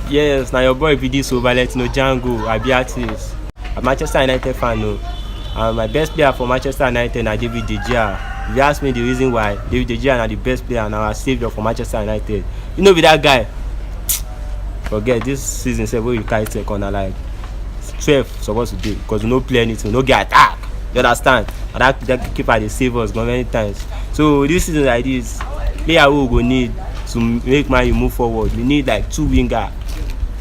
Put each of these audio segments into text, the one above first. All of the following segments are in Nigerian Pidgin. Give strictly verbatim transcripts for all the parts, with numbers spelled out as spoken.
Yes, na your boy be this o, Valentino Django, I be artist. I'm Manchester United fan o. And my best player for Manchester United na David De Gea. If you ask me the reason why, David De Gea na the best player and our saviour for Manchester United. You know be that guy. Forget this season sef wey you carry second na like twelve suppose to dey because we no play anything, we no get attack. You understand? And that, that keeper dey save us gan many times. So this season like this, player wey we go need to make Man U move forward, we need like two winger,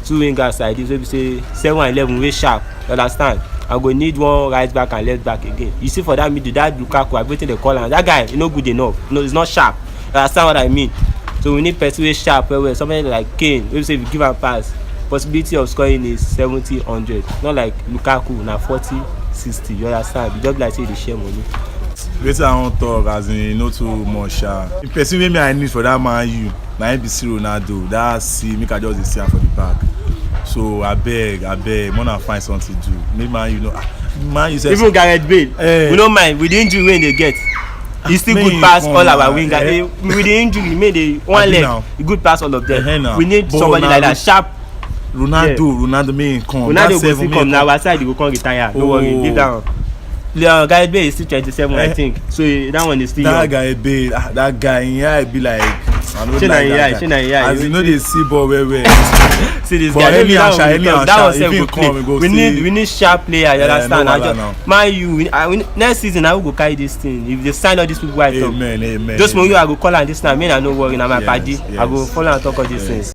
two wingers like this wey be say seven and eleven wey sharp. You understand? I go need one right back and left back again. You see for that middle, that Lukaku, abi wetin dem call am, that guy, e no good enough. No, it's not sharp. You understand what I mean? So we need person wey sharp well well, somebody like Kane, wey be say if you give am pass, possibility of scoring is seventy, hundred. Not like Lukaku, na forty, sixty. You understand? E just be like say you dey share money. Wetin I wan talk, as in, e no too much sha. The person wey me I need for that Man U, na him be C Ronaldo. That C, make I just dey see am for the back. So abeg, abeg, make una find something do. Make Man U no, ah, Man U sef. Even Gareth Bale, Eh. we no mind with the injury wey he dey get. He still Make good he pass come all our now. winger. Eh. Eh, with the injury, make the one Abi leg, now. he good pass all of them. Eh, now. We need But somebody like that, Ronaldo sharp. Ronaldo, Yeah. Ronaldo, make him come. Ronaldo That go seven, still make come him now. come. Our side, he go come retire. No worry, Oh. leave that one. Yeah, Gareth Bale is still twenty-seven, I Eh. think. So eh, that one is still That young. guy, babe, ah, that guy, him eye be like, I no Shey na like him that eye, guy. shey na him eye. As you know, dey see ball well well. See this But guy. No be anyhow, that one sha, we dey anyhow, talk. That sha, one if sef he go come, play. he go We need, see. we need sharp player. You Eh, understand? no I wahala just now. Man U, we, I, we, next season, I go carry this thing. If they sign all these people, I talk. Amen, amen, Just amen. Mourinho, I go call am this time. Me, I no worry. Na my Yes, padi. I go yes. follow and talk all these Yes. things.